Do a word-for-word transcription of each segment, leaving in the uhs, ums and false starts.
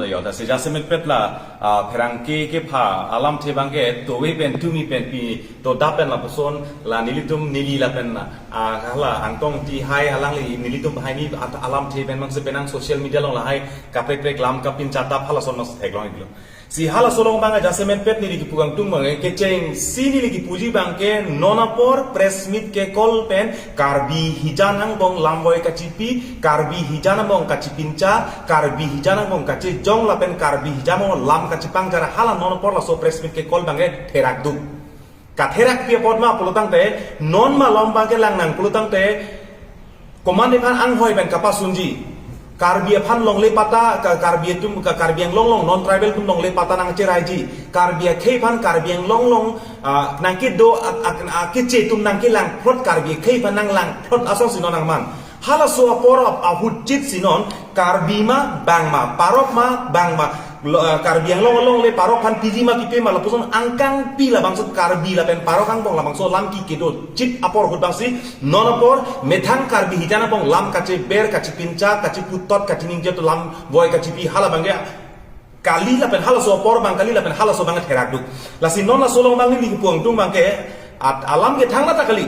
Yo, lasi jasemet pet la, ah, pherangke kepha alamthe abangke tove pen tumi pen pini to da pen lapuson la nelitum neli lapen, ah, hala Angtong Tehai alangli nelitum banghini at-, alamthe pen mangse penang social media along lahai kaprek prek lam kapincha tap halason mas theklong iklo. Si halaso along abang jasemet pet neli kipu kangtung abang kechengsi neli kipuji abangke non apor press meet ke call pen Karbi hijan angbong lamvoi kachipi, Karbi hijan angbong kachipincha, Karbi hijan angbong kachejong lapen Karbi hijan angbong lam kachipangjar hala non apor laso press meet ke call abangke therakduk. Katherakpi apot ma pulotangte, non malom abangke langnang pulotangte, komat aphan anghoi pen kapasunji. Karbi aphan longle patta, ka-, Karbi atum, ka-, Karbi Anglong along non tribal atum longle patta nangcheraiji. Karbi akhei aphan Karbi Anglong along, ah, nangkedo ak-, ak-, akeche atum nangkelangphlot Karbi akhei aphan nanglangphlot asonsi non nangman. Halaso apor ap-, ahut chit si non Karbi ma bang ma, parok ma bang ma, lo-, ah, Karbi Anglong along le parok aphan piji ma pipe ma lapuson angkangpi labangso Karbi lapen parok angbong labangso lam ki kedo chit apor ahut abangsi non apor methang Karbi hijan angbong lam kacheber, kachipincha, kachiputot, kachiningje to lamvoi kachipi hala abangke kali lapen halaso apor abang kali lapen halaso abang therakduk. Lasi non laso along abang neli kipu kangtung abangke at-, alam ke thangnat ta kali.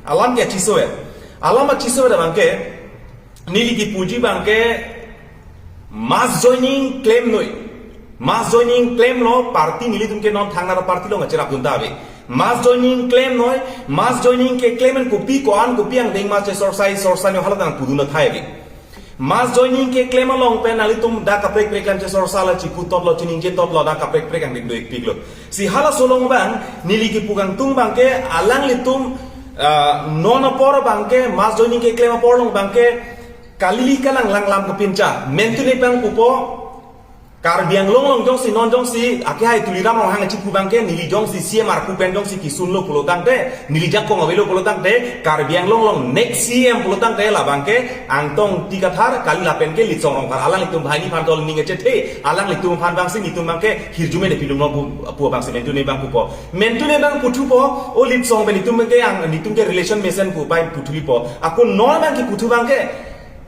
Alam ke achiso-et. Alam achiso-et abangke neli kipuji abangke mass joining klemnoi. Mass joining klemlo party nelitum ke non thangnat party along kacherapdun ta ave. Mass joining klemnoi, mass joining keklem pen kopi ko-an kopi angdeng ma chesorsai sorsai noi hala tang pudun athai ave. Mass joining keklem along pen nanglitum da kaprek prek lam chesorsa la chiputot lo chiningje tot lo da kaprek prek angdeng do ikpiklo. Si halaso along abang neli kipu kangtung abangke alanglitum, ah, non apor abangke mass joining keklem apor along abangke kali kalang lang lam kapincha. Mentune abang pupo Karbi Anglong along jongsi non jongsi akehai Tuliram Ronghang chipu abangke neli jongsi C M arpu pen jongsi kisunlo pulotangte, neli jakong avelo pulotangte, Karbi Anglong along next C M pulotangte labangke Angtong Ingti Kathar kali lapen ke Litsong Rongphar alanglitum banghini aphan tol ning chethe, alanglitum aphan abangsi nelitum abangke hirjume ne pidun lo pu, pu abangsi mentune abang pupo. Mentune abang puthupo, o Litsong pen nelitum abangke ang nelitum ke relation mesen pu pai puthulipo. Ako non abang kiputhu abangke,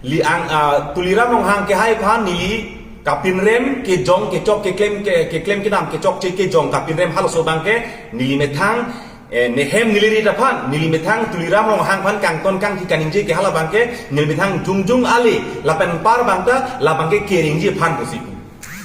Li ang, ah, Tuliram Ronghang kehai aphan neli kapinrem kejong kechok keklem ke, keklem kedam kechokche kejong kapinrem halaso abangke neli methang, eh, nehem neli rit aphan neli methang Tuliram Ronghang aphan kangton kangthi kaningje ke hala abangke neli methang jongjong ale lapen par abang ta labangke keringji aphan pusi pu.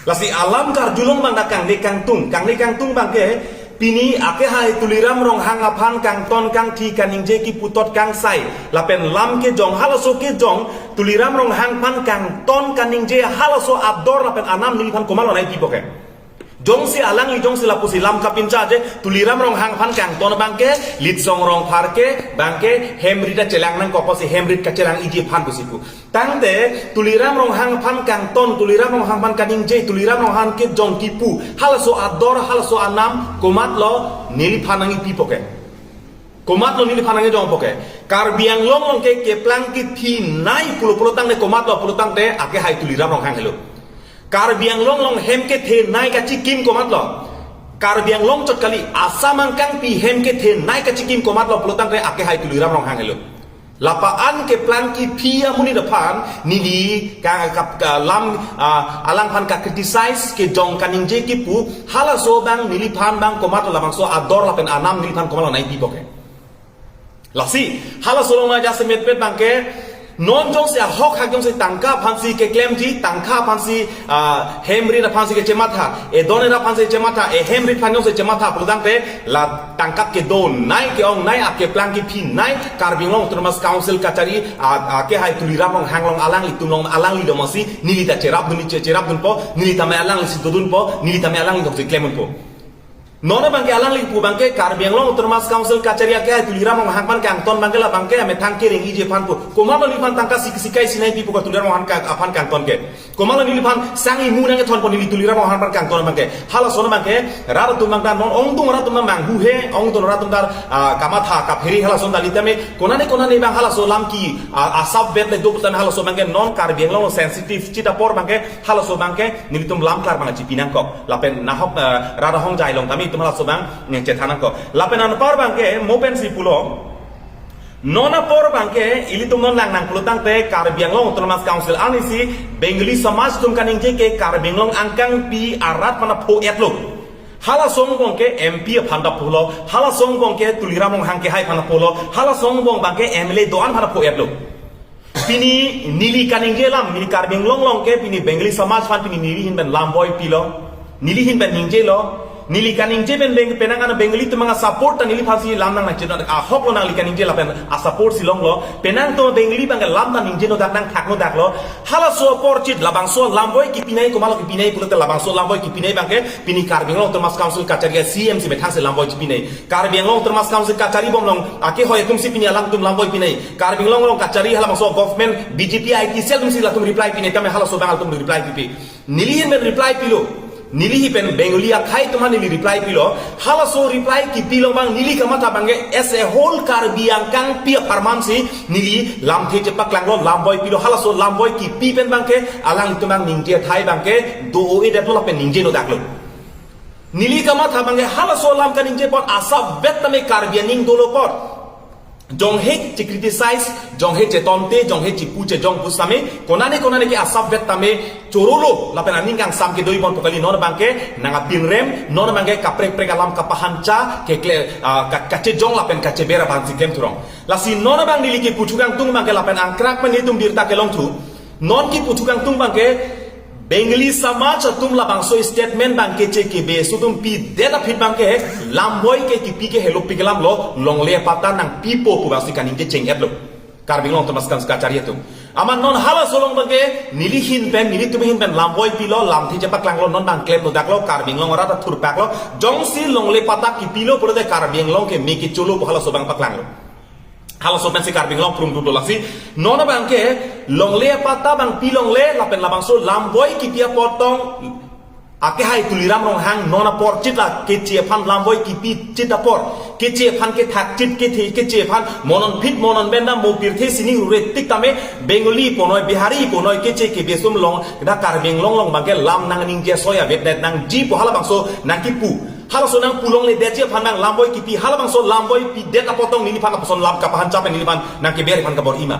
Lasi alam karjulong abang ta kangne kangtung, kangne kangtung abangke pini akehai Tuliram Ronghang aphan kangton kangthi kaningje kiputot kangsai lapen lam kejong halaso kejong Tuliram Ronghang aphan kangton kaningje halaso ador lapen anam neliphan komatlo nangpipo ke. Jongsi alangli jongsi lapusi lam kapincha je Tuliram Ronghang aphan kangton abangke Litsong Rongphar ke abangke hem rit ta chelang nangkok pusi hem rit kachelang-iji aphan pusi pu. Tangte Tuliram Ronghang aphan kangton, Tuliram Ronghang aphan kaningje, Tuliram Ronghang kejong kipu halaso ador, halaso anam komatlo neliphan nangpipo ke. Komatlo neliphan nangjongpo ke. Karbi Anglong along ke keplang kephinei pulo pulotangte komatlo pulotangte akehai Tuliram Ronghang helo. Karbi Anglong along hem kethenei kachikim komatlo. Karbi Anglong chot kali, Assam angkangpi hem kethenei kachikim komatlo pulotangte akehai Tuliram Ronghang helo. Lapu-an keplang kephi amonit aphan neli ka, ka, ka lam, ah, alangphan ka-criticize kejong kaningje kipu halaso abang neliphan abang komatlo labangso ador lapen anam neliphan komatlo nangpipo ke. Lasi halaso along jasemet pet abangke non jongsi ahok hak jongsi tangka aphansi keklemji, tangka aphansi, ah, hem rit aphansi kechematha, edon era aphansi chematha, ehem rit aphan jongsi chematha pulotangte la tangka kedonei ke-ongnei akeplang kephinei Karbi Anglong Autonomous Council kachari a, akehai Tuliram Ronghang along alanglitum along alangli do masi neli ta cherapdun che, cherapdunpo, neli tame alanglisi dodunpo, neli tame alangli dok si klemdunpo. Non abangke alangli pu abangke Karbi Anglong Autonomous Council kachari akehai Tuliram Ronghang aphan kangton abangke labangke amethang kereng-iji aphan pu. Komatlo neliphan tangka sik-, sikai sinei pipo ke Tuliram Ronghang ka-, aphan kangton ke. Komatlo neliphan sang imu nangkethonpo neli Tuliram Ronghang aphan kangton abangke. Halason abangke rat atum abang ta non ongdung rat atum abang manghu he, ongdung rat atum ta, ah, kamatha kaphere halason ta lita me. Konane konane abang halaso lam ke, ah, asap vet le do putan halaso abangke non Karbi Anglong sensitive chit apor abangke halaso abangke nelitum lam klar abang chipi nangkok. Lapen nahok, eh, rat ahongjai along tame itum halaso abang nangchethan nangkok. Lapen anpar abangke mo pensi pulo. Non apor abangke ilitum non lang nangpulo tangte Karbi Anglong Autonomous Council arnisi Bengali Samaj atum kaningje ke Karbi Anglong angkangpi arat aphan apho-etlo. Halaso angbong ke M P aphan ta pholo, halaso angbong ke Tuliram Ronghang kehai aphan pholo, halaso angbong abangke M L A do-an aphan apho-etlo. Pini neli kaningje alam, neli Karbi Anglong along ke pini Bengali Samaj aphan pini neli ahin pen lam boi pilo, neli ahin pen ningjelo, neli kaningje pen Beng-, penang an Bengali atum anga support ta neliphansi lam nang nangchedon ahoklo nangli kaningje lapen a-support si longlo, penang atum Bengali abangke lam ta ningje nodak nangthak nodaklo, halaso apor chit labangso lam boi kipinei komatlo kipinei pulote labangso lam boi kipinei abangke pini Karbi Anglong Autonomous Council kachari C M si methang si lam boi chipinei. Karbi Anglong Autonomous Council kachari bomlong akehoi atumsi pini alangtum lam boi pinei. Karbi Anglong along kachari halabangso government B J P I T cell atumsi latum reply pinei tame halaso abang latum reply pipe. Neli ahin pen reply pilo. Neli ahin pen Bengali akhei atum aphan neli reply pilo. Halaso reply kipi along abang neli kamatha abangke as a whole Karbi angkangpi apharmansi neli lamthe chepaklanglo, lam boi pilo, halaso lam boi kipi pen abangke alanglitum abang ningje athai abangke do-o-edetlo lapen ningje nodaklo. Neli kamatha abangke halaso alam kaningje apot asapvet tame Karbi aning dolo apot. Jonghe che-criticize, jonghe chetonte, jonghe chipu chejong pusitame, konane konane ke asapvet tame chorolo, lapen aning kangsam kedo-i bompo kali non abangke nangpinrem, non abangke kaprek prek alam kapahancha, kekle, ah, ka-, kachejong lapen kacheber abangsi klem thurong. Lasi non abang neli kipu thukangtung abangke lapen angkrak pen nelitum birta kelong thu, non kipu thukangtung abangke, Bengali Samaj atum labangso statement abang keche kebe aso atum pidet aphi abangke lam boi ke kipi ke helo pi kelamlo, longle apatta nangpipo pu abangsi kaningje cheng-etlo. Karbi Anglong Autonomous Council kachari atum. Amat non halaso along abangke neli ahin pen, nelitum ahin pen lam boi pilo, lamthe chepaklanglo, non abang klem nodaklo, Karbi Anglong arat athurpaklo, jongsi longle apatta kipilo pulote Karbi Anglong ke me kecholo pu halaso abang paklanglo. Halaso pensi Karbi Anglong prum dudolasi. Non abangke longle apatta abang pi longle lapen labangso lam boi kipi apot tong akehai Tuliram Ronghang non apor chit la keche aphan lam boi kipi chit apor. Keche aphan kethak chit kethe keche aphan monon phit monon benda mo pirthe sining rure tik tame Bengali ponoi Bihari ponoi keche kebe aso atum along da Karbi Anglong along abangke lam nangningje soi avedetnangji pu halabangso nangkipu. Halaso nangpu longledetji aphan nang lam boi kipi, halabangso lam boi pidet apot tong neliphan lapuson lam kapahancha pen neliphan nangkeber aphan kabor-i ma.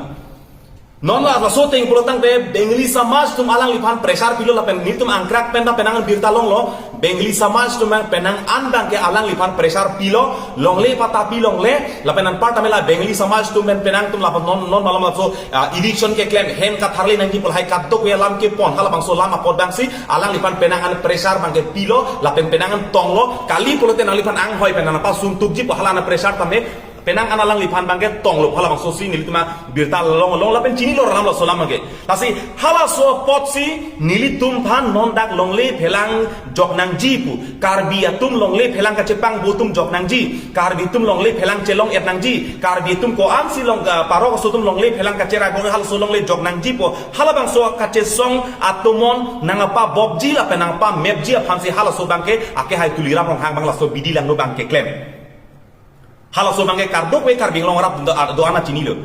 Non la laso ateng pulo tangte Bengali Samaj atum alangliphan pressure pilo lapen nelitum angkrak pen ta penang birta longlo, Bengali Samaj atum penang an abangke alangliphan pressure pilo, longle apatta pi longle, lapen anparta mela Bengali Samaj atum pen penang atum lapen non, non malom laso, ah, election keklem, hen katharle nangji pu lahai kadokave alam kepon, halabangso alam apot abangsi alangliphan penang an pressure abangke pilo, lapen penang an tonglo, kali pulote nangliphan anghoi pen nangpasung tukji pu hala an pressure tame, penang an alangliphan abangke tonglo, halabangso si nelitum abirta long long lapen chinilo ram laso alam abangke. Lasi halaso apotsi nelitum aphan non dak longle phelang jok nangji pu. Karbi atum longle phelang kachepangbo atum jok nangji. Karbi atum longle phelang chelong-et nangji. Karbi atum ko-ansi long, ah, parok aso atum longle phelang kacheraibo halaso longle jok nangji pu. Halabangso kachesong atomon nangpabopji lapen nangpamepji aphansi halaso abangke akehai Tuliram Ronghang abang laso bidi langno abangke klem. Halaso abangke kardokave Karbi Anglong arat do-, do-an chinilo.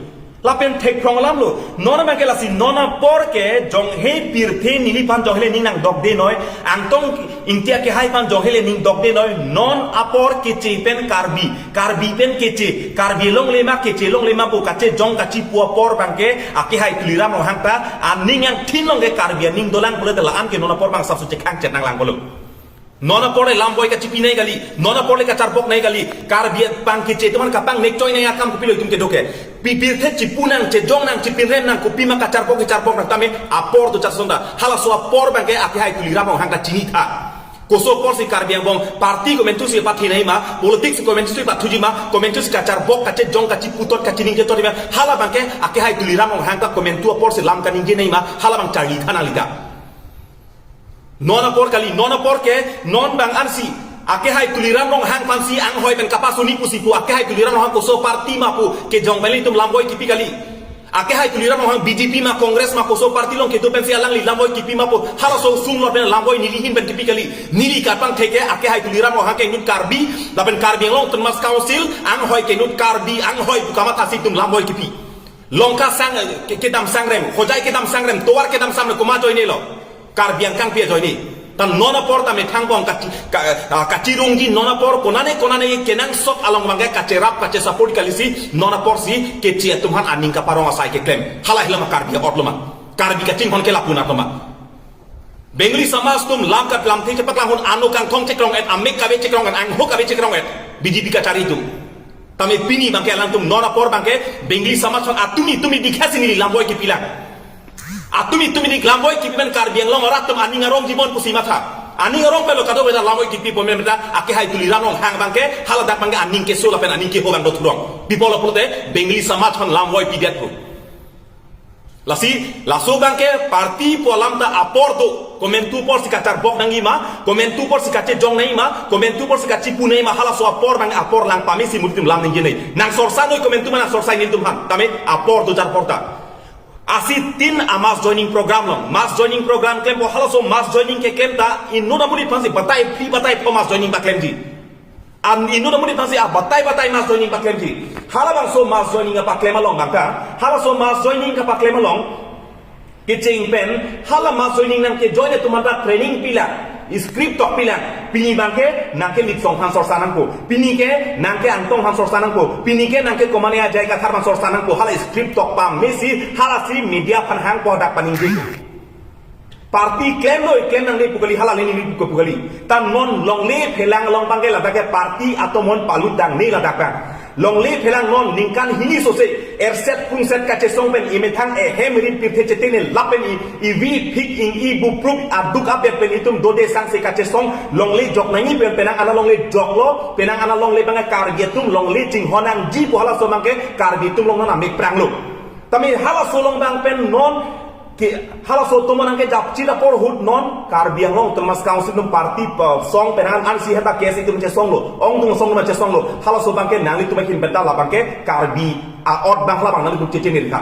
Lapen thekphrong alamlo. Non abangke lasi non apor ke jonghe pirthe neliphan jonghe le ning nangdokdenoi. Angtong Ingti akehai aphan jonghe le ning dokdenoi. Non apor keche pen Karbi. Karbi pen keche. Karbi longle ma keche longle ma pu kachejong kachipu apor abangke akehai Tuliram Ronghang ta aning angthin along ke Karbi aning dolang pulote la-an ke non apor abang sapso chekhang chet nanglangpo lo. Non apor le lam boi kachipinei kali, non apor le kacharboknei kali, Karbi aphan keche atum aphan kapangnek choinei akam kopilo itum kedo ke. Pi pirthe chipu nang, chejong nang, chipinrem nang, kopima kacharbok kacharbok nang tame apor do charson ta. Halaso apor abangke akehai Tuliram Ronghang ta chinitha. Koso aporsi Karbi angbong party komantusi pathinei ma, politics komantusi pathuji ma, komantusi kacharbok, kachejong, kachiputot, kachining chetot ma, hala abangke akehai Tuliram Ronghang ta komantu aporsi lam kaningjenei ma, hala abang charlitha nanglita. Non apor kali, non apor ke, non abang ansi. Akehai Tuliram Ronghang aphansi anghoi pen kapasuni pusi pu, akehai Tuliram Ronghang koso party ma pu, kejong pen ilitum lam boi kipi kali. Akehai Tuliram Ronghang B J P ma, Congress ma, koso party along kedo pensi alangli lam boi kipi ma pu, halaso sung lo pen lam boi neli ahin pen kipi kali. Neli kapangthek ke, akehai Tuliram Ronghang ke inut Karbi, lapen Karbi Anglong Autonomous Council, anghoi ke inut Karbi, anghoi pu kamathasi itum lam boi kipi. Longka sang, ke-, kedam sangrem, Hojai kedam sangrem, tovar kedam sangrem, komat ajoine lo. Karbi angkangpi ajoine. Ta non apor ta methang pong kachi, ka, ah, kachirungji non apor konane konane kenangsot along abangke kacherap kache support kalisi non apor si keche atum aphan aning kaparong asai keklem. Hala helo ma Karbi ot lo ma. Karbi kachinghon ke lapu nat lo ma. Bengali samaj atum lam kat lamthe chepaklangdun, ano kangthong chekrong-et, amek kave chekrong-et, angho kave chekrong-et, B J P kachari atum. Tame pini abangke alangtum non apor abangke Bengali samaj aphan atumi tumi dikha si neli lamvoi kipilang. Atumi tumi dik lamvoi kipi pen Karbi Anglong arat atum aning arong jibon pusi matha. Aning arong pen lo kadokave ta lamvoi kipipo, menta akehai Tuliram Ronghang abangke haladak abangke aning keso lapen aning keho abang dothurong. Pi apot lo pulote Bengali samaj aphan lamvoi pidet pu. Lasi, laso abangke party pu alam ta apor do, komantu apor si kacharbok nangji ma, komantu apor si kachejong nangji ma, komantu apor si kachipu nangji ma, halaso apor abang apor lang pame si muritum lam ningje nangji. Nang sorsa noi komantu ma nang sorsa nelitum aphan, tame apor do jar apor ta. Asi tin a mass joining program along, mass joining program klempo, halaso mass joining keklem ta inut amonit aphan si batai phli batai pho mass joining paklemji. An inut amonit aphan si a batai batai mass joining paklemji. Halabangso mass joining apaklem along abang ta, halaso mass joining kapaklem along kecheng pen hala mass joining nangkejoin atum aphan ta training pilang, script tok pilang. Pini abangke nangke Litsong aphan sorsa nangpo, pini ke nangke Angtong aphan sorsa nangpo, pini ke nangke komane Ajai Kathar aphan sorsa nangpo, hala script tok pame si, hala si media aphan hangpo dak paningje. Party klem noi, klem nangne pu kali, hala le neli pu ko pu kali. Ta non longle phelang along abangke ladak ke party atomon palut dangne ladak abang. Longle phelang non ningkan hini sose erset pungset kachesong pen, imethang ehem rit pirthe chetene lap pen i, ivi phik ing i buprup aduk abet pen itum dode sangse kachesong longle jok nangji pen penang ana longle joklo, penang ana longle abangke Karbi atum longle chinghon nangji pu halaso abangke Karbi atum along non amek pranglo. Tame halaso along abang pen non ke halaso atum nangkejapchit apor ahut non Karbi Anglong Autonomous Council atum party, eh, song penang an si heta case itum chesonglo, ongdung song atum chesonglo, halaso abangke nanglitum ahin beta labangke Karbi a-ot abang halabang nanglitum chechenir kha.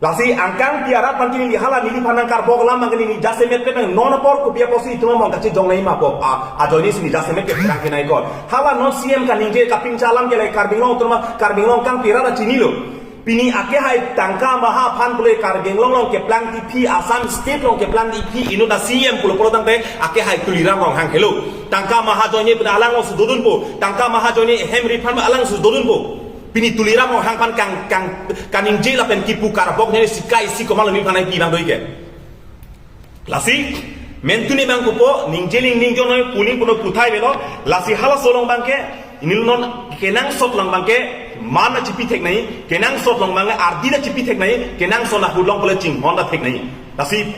Lasi angkang pi arat aphan ke neli hala neliphan nangkarbok alam abangke neli jasemet pen nang non apor kopi apotsi itum among kachejong nangji ma pu a, ajoine si neli jasemet pen pherangke nangji ko. Hala non C M kaningje kapingcha alam ke le Karbi Anglong atum, Karbi Anglong angkang pi arat ta chinilo. Pini akehai tangka maha aphan pule Karbi Anglong along keplang tiphi, Assam State along keplang tiphi, inut a C M pulo pulo tangte akehai Tuliram Ronghang helo. Tangka maha ajoine pun alang along si dodunpo, tangka maha ajoine hem rit aphan alang si dodunpo. Pini Tuliram Ronghang aphan kang, kang, kaningje lapen kipu karbok ne sikai si komal mi aphan ai pi abang doi ke. Lasi, mentune abang pupo, ningje ling ningjo noi, pu ling pu noi puthai avelo, lasi halaso along abangke, inut non kenangsot along abangke, man ta chipi thek nangji, kenangsot along abangke, ardi ta chipi thek nangji, kenangsot ahut along pule chinghon ta thek nangji. Lasi,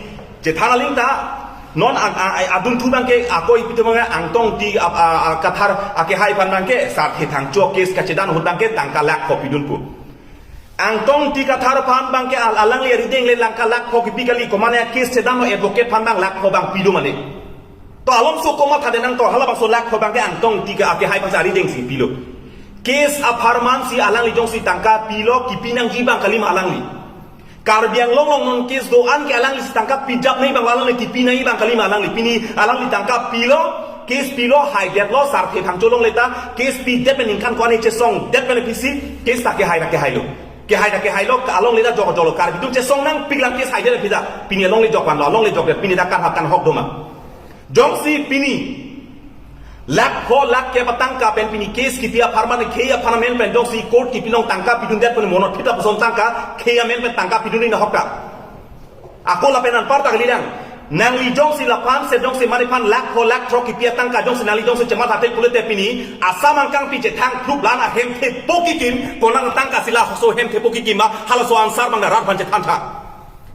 chethan aling ta, non a, a, a, adunthu abangke, ako ipi atum abangke, Angtong Ingti a, a, a, Kathar, akehai aphan abangke, sarthe thangcho case kachedan ahut abangke, tangka lakh pho pidunpo. Angtong Ingti Kathar aphan abangke al-, alangli arideng le tangka lakh pho kipi kali, komane case chedamlo advocate aphan abang lakh pho abang pilo mane. To alomso komatha de nang to, halabangso lakh pho abangke Angtong Ingti ke akehai aphan arideng si pilo. Case apharman si alangli jongsi tangka pilo kipi nangji abang kali ma alangli. Karbi Anglong along non case do-an ke alangli si tangka pijap nangji abang alangli kipi nangji abang kali ma alangli. Pini alangli tangka pilo, case pilo, haidetlo, sarthe thangcho longle ta, case pidet pen ningkan ko-an chesongdet pen pisi, case ta kehai ta kehailo. Kehai ta kehailo, alongle ta jok joklo, Karbi atum chesong nangpik lang case haidet pida. Pini alongle jok vanlo, alongle jokdet, pini ta karhap kanghok do ma. Jongsi pini lakh pho lakh kep atangka pen pini case kipi apharman, khei apharman pen jongsi court kipi along tangka pidundet pen monot phita puson tangka, khei amen pen tangka pidun nahok ta. Ako lapen anparta kalilang. Nangli jongsi laphan se jongsi mane aphan lakh pho lakh throk kipi atangka jongsi nangli jongsi chematha thek pulote pini Assam angkangpi chethang phlup lan ahem thepo kikim, konat atangka si laso hem thepo kikim ma, halaso answer abang rat aphan chethan tha.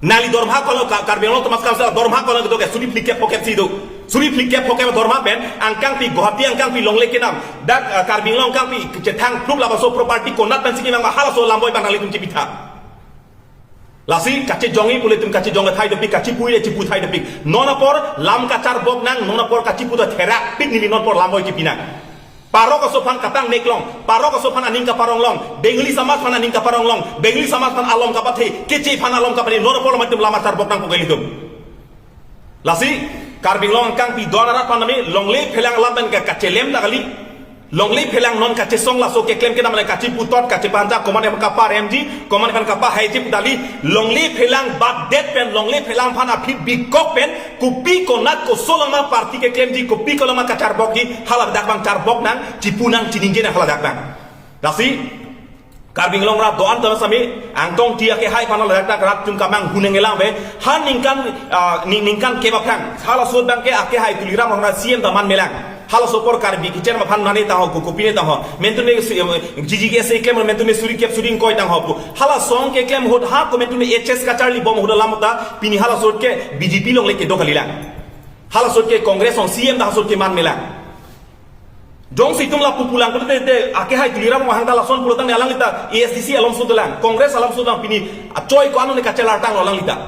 Nangli dorma ko-an lo, Ka-, Karbi Anglong Autonomous Council dorma ko-an lo kedo ke, suri phlikep phokep si do. Suri phlikep phokep dorma pen angkangpi Guwahati angkangpi longle kedam, dak, eh, Karbi Anglong angkangpi chethang phlup labangso property konat pensi kimang ma, halaso lamvoi abang nanglitum chipitha. Lasi kachejongji pule itum kachejong thai dopik, kachipuji le chipu thai dopik. Non apor lam kacharbok nang, non apor kachipu ta therak pik, neli non apor lamvoi kipi nang. Parok aso aphan kapangmek long, parok aso aphan aning kaparong long, Bengali samaj aphan aning kaparong long, Bengali samaj aphan alom kapathe, keche aphan alom kapathe, non apor lam itum lam kacharbok nangpo kali itum. Lasi, Karbi Anglong angkangpi do-an arat aphan nami longle phelang alam pen ka-, kachelem ta kali. Longle phelang non kachesong laso keklem kedam le kachiputot kachepanjak komat ephan kaparemji, komat ephan kapahaiji pu kali, longle phelang batdet pen, longle phelang aphan aphi bikok pen, kopi konat koso lama party keklemji, kopi kolama kacharbokji, haladak abang charbok nang, chipu nang, chiningje nang haladak abang. Lasi, Karbi Anglong rat do-an tama sami, Angtong Ingti akehai aphan ladak rat atum kamang huneng elang be, ha ningkan, ah, ning-, ningkan kep aphrang, halaso abangke akehai Tuliram Ronghang C M ta manmelang. Halaso apor Karbi kichen aphan mane tangho, ko kopine tangho. Mentume si, eh, G G K S A keklem, mentume suri kep suri ingkoi tangho pu. Hala asong keklem ahut ha ko mentume H S kacharli bom ahut alam ta, pini halaso ke B J P longle kedo kalilang. Halaso ke Congress along C M ta halaso ke manmelang. Jongsi itum lapu pulang pulote, te, akehai Tuliram Ronghang ta lason pulotangte alangli ta A S D C along sutelang, Congress along sutelang, pini achoi ko-an ne kachelar tanglo alangli ta.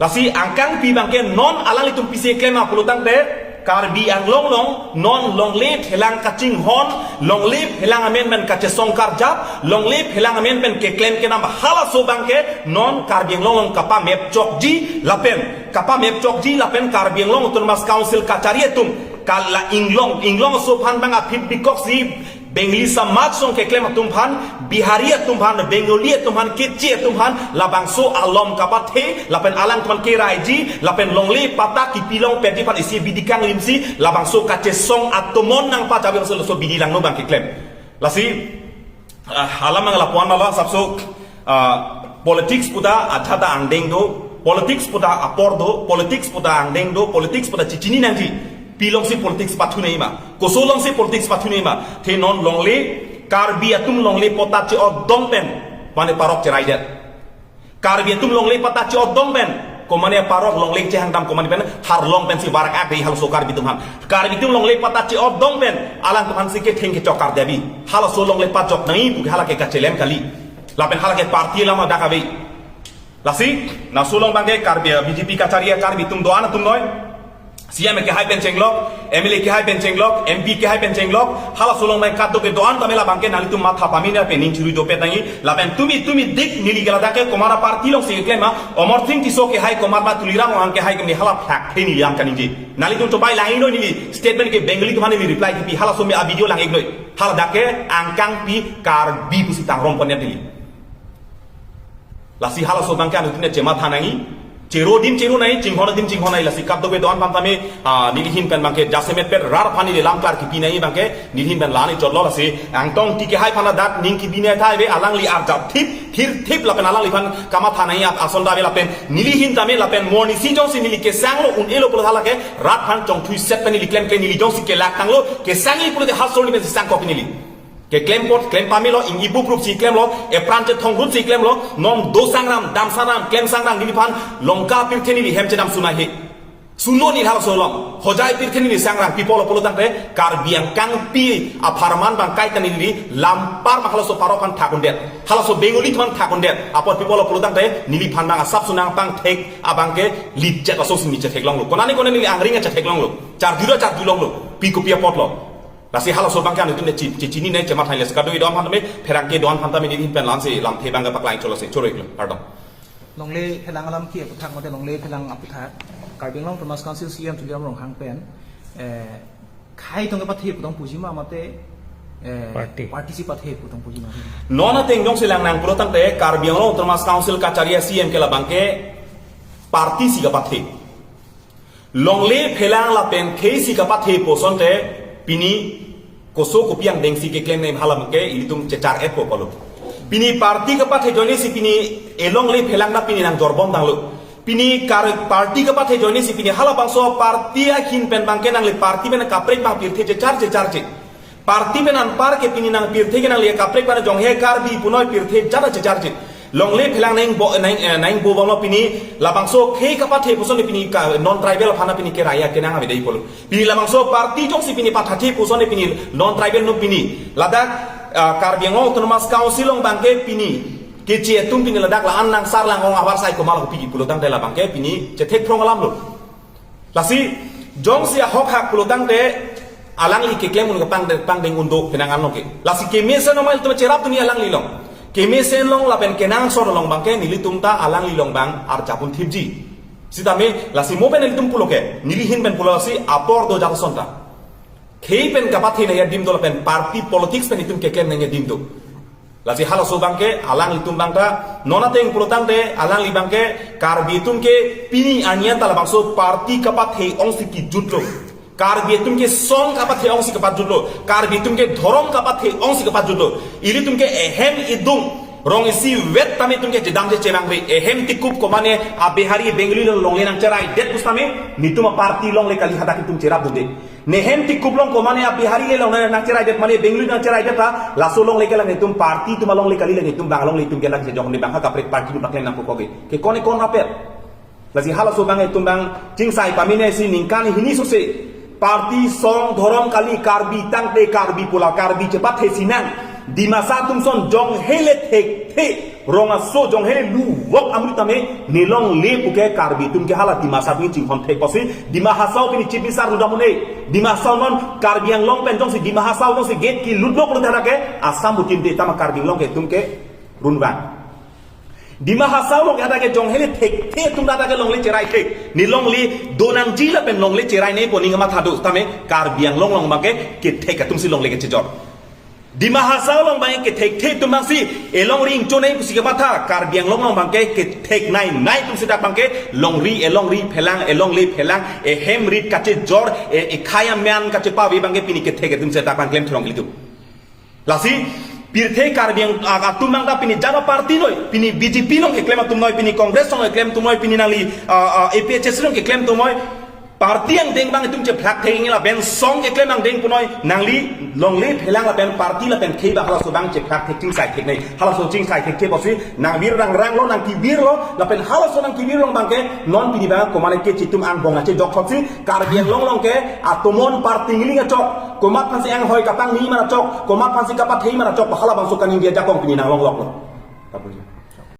Lasi angkangpi abangke non alanglitum pisi keklem ma pulotangte, Karbi Anglong along non longle phelang kachinghon, longle phelang amen pen kachesong karjap, longle phelang amen pen keklem kedam halaso abangke non Karbi Anglong along kapamep chokji lapen, kapamep chokji lapen Karbi Anglong Autonomous Council kachari atum, kala inglong, inglong aso aphan abang aphi bikok si Bengali samaj along keklem atum aphan, Bihari atum aphan, Bengali atum aphan, Keche atum aphan, labangso alom kapathe, lapen alangtum aphan keraiji, lapen longle patta kipi longpetji aphan isi bidi kanglim si, labangso kachesong atomon nangpachabi laso, laso bidi langno abang keklem. Lasi, ah, alam nang lapuan mala sapso, ah, politics puta ajat angdeng do, politics puta apor do, politics puta angdeng do, politics puta chichini nangji. Pi along si politics pathu nangji ma, koso along si politics pathu nangji ma. Te non longle, Karbi atum longle patta che-otdong pen mane parok cheraidet. Karbi atum longle patta che-otdong pen, ko mane parok longle chehangdam ko mane pen, harlong pen si barak ak dei halaso Karbi atum aphan. Karbi atum longle patta che-otdong pen, alangtum aphan si ketheng kechok kar debi. Halaso longle pajok nangji pu ke hala ke kachelem kali. Lapen hala ke party lama dak ave. Lasi, laso along abangke Karbi, B J P kachari Karbi atum do-an atum noi. C M kehai pen chenglok, M L A kehai pen chenglok, M P kehai pen chenglok, halaso along abang kadokave do-an tame labangke nanglitum matha pamina pen ning churui dopet nangji, lapen tumi, tumi dik neli ke ladak ke komat aparty along si keklem ma, Amarsing Tisso kehai komat ma Tuliram Ronghang kehai keme hala phlak he neli angkan ningje. Nanglitum chobai lang-iknoi neli statement ke Bengali atum aphan neli reply kipi halaso me a-video lang-iknoi. Haladak ke angkangpi Karbi pusi tangrom ponnya neli. Lasi halaso abangke anuttin chematha nangji, chero adim chero nangji, chinghon adim chinghon nangji, lasi kadokave do-an aphan tame, ah, neli ahin pen abangke jasemet pet rat aphan neli lam klar kipi nangji abangke, neli ahin pen la-an chotlo lasi, Angtong Ingti kehai aphan ladak ning kipi nangji thai ave, alangli arjap thip, thir thip lapen alangliphan kamatha nangji ap ason ta ave lapen, neli ahin tame lapen morning si jongsi neli kesanglo un-elo pulo hala ke, rat aphan chongthui set pen neli klemkle neli jongsi kelak tanglo, kesangji pulote halaso arni pen si sangkok neli. Keklem apot, klem pamelo, ing ibu prup si klemlo, epran chethong ahut si klemlo, non do sangram, dam sangram, klem sangram neliphan, Lanka pirthe neli hem chedam sunai he. Suno neli halaso along, Hojai pirthe neli sangram, pi apotlo pulotangte, Karbi angkangpi apharman abang kaita neli, lampar ma halaso parok aphan thak undet, halaso Bengali atum aphan thak undet, apot pi apotlo pulotangte, neliphan abang asap sunang pangthek, abangke, lip chet aso si neli chetheklonglo. Konane konane neli angring chetheklonglo, charjura charjulonglo, pi kopi apotlo. Lasi halaso abangke anuttin chi-, chi-, chini nangji chematha nangji lasi kadokave do-an aphan tame, pherangke do-an aphan tame neli ahin pen la-an si lamthe abangke paklang chotlo si choro-iklo, pardon. Longle phelang alam ke aputhak mate longle phelang aputhak. Karbi Anglong Autonomous Council C M Tuliram Ronghang pen, eh, khei tong kepathe pu tong puji ma mate, eh, Party. Party si pathe pu tong puji ma. Non ateng jongsi lang nang pulotangte Karbi Anglong Autonomous Council kachari C M ke labangke party si kapathe. Longle phelang lapen khei si kapathe pu asonte pini koso kopi angdeng si keklem nangji hala abangke ilitum chechar-etpo pulo. Pini party kapathe ajoine si pini elongle phelang ta pini nangjorbom tanglo. Pini kar party kapathe ajoine si pini halabangso party ahin pen abangke nangli party pen kaprek abang pirthe chechar checharche. Party pen anpar ke pini nang pirthe ke nangli kaprek abang jong he Karbi punoi pirthe jada checharche. Longle phelang nangbo, nang, eh, nangbo bomlo pini labangso khei kapathe pu asonte pini ka non tribal aphan pini keraya kenang ave dei pulo. Pini labangso party jongsi pini pathathe pu asonte pini non tribal atum pini. Ladak, ah, Karbi Anglong Autonomous Council along abangke pini Keche atum pini ladak la-an nang sar lang ong abar sai komat kopi pulotangte labangke pini chethek phrong alamlo. Lasi, jongsi ahok hak pulotangte, alangli keklem un kepang de-, pangdeng un do penang anlo ke. Lasi kemesen along ma ilitum cherap dunji alangli along. Kemesen along lapen kenangsot along abangke nelitum ta alangli along abang arjap un thipji. Sitame, lasi mo pen nelitum pulo ke, neli ahin pen pulo lasi apor do jat ason ta. khei pen kapathe nangji adim do lapen party politics pen itum keklem nangji adim do. Lasi halaso abangke alanglitum abangta non ateng pulotangte alangli abangke Karbi atum ke pini anian ta labangso party kapathe ongsi kejutlo. Karbi atum ke song kapathe ongsi kepajutlo. Karbi atum ke dhorom kapathe ongsi kepajutlo. Ilitum ke ehem idung rong isivet tame itum ke chedam chechemang ve. Ehem tikup komane a Bihari Bengali along longle nangcheraidet pusitame netum aparty longle kali hadak itum cherapdunde. Nehem tikup along komane a Bihari le longle nangcheraidet mane Bengali nangcheraidet ta laso longle kelang itum party atum alongle kali le itum bang alongle itum kelang chejong ne bang ha kaprek party atum paklem nangkokok ke. Ke kone kon rapet. Lasi halaso abang itum abang chingsai pamine si ningkan hini sose party song dhorom kali Karbi tangte Karbi pu la Karbi chepathe sinang. Dimasa atum son jong hele thekthe rong aso jong hele luwok amri tame nelongle puke Karbi atum ke hala Dimasa atum chinghon thek pusi Dima Hasao pini Chief Minister rudamune. Dima Hasao non Karbi Anglong pen jongsi Dima Hasao jongsi gate kelutlo pulote hadak ke Assam butin te tama Karbi Anglong ke itum ke runbang. Dima Hasao along ke hadak ke jong hele thekthe atum hadak ke longle cherai thek. Nelongle donangji lapen longle cherai ne pu aning kamatha do tame Karbi Anglong along abangke kethek atumsi longle kechejor. Dima Hasao along abangke thekthe atum abangsi elongri ingchonei pusi kematha Karbi Anglong along abangke kethek nai nai atumsi dak abangke longri elongri phelang elongle phelang ehem rit kachejor e ekhai amen kachepave abangke pini kethek atumsi dak abang klem thurong ilitum. Lasi pirthe Karbi Ang-, a-, atum abangta pini jana party noi, pini B J P along keklem atum noi, pini Congress along keklem atum noi, pini nangli, a, a, A P H L C along keklem atum noi, party angdeng abang itum chephlak thek ngi lapen song keklem angdeng punoi, nangli longle phelang lapen party lapen khei abang halaso abang chephlak thek chingsai thek nai, halaso chingsai thek thek pusi nangvir rangrang lo, nangkevir lo, lapen halaso nangkevir along abangke non pini abang komane ke chitum angbong ache jok thotsi Karbi Anglong along ke atomon party ngiling achok, komat aphansi anghoi kapangni ma achok, komat aphansi kapathe ma achok, hala abangso kaningje ajakong pini nanglonglok lo.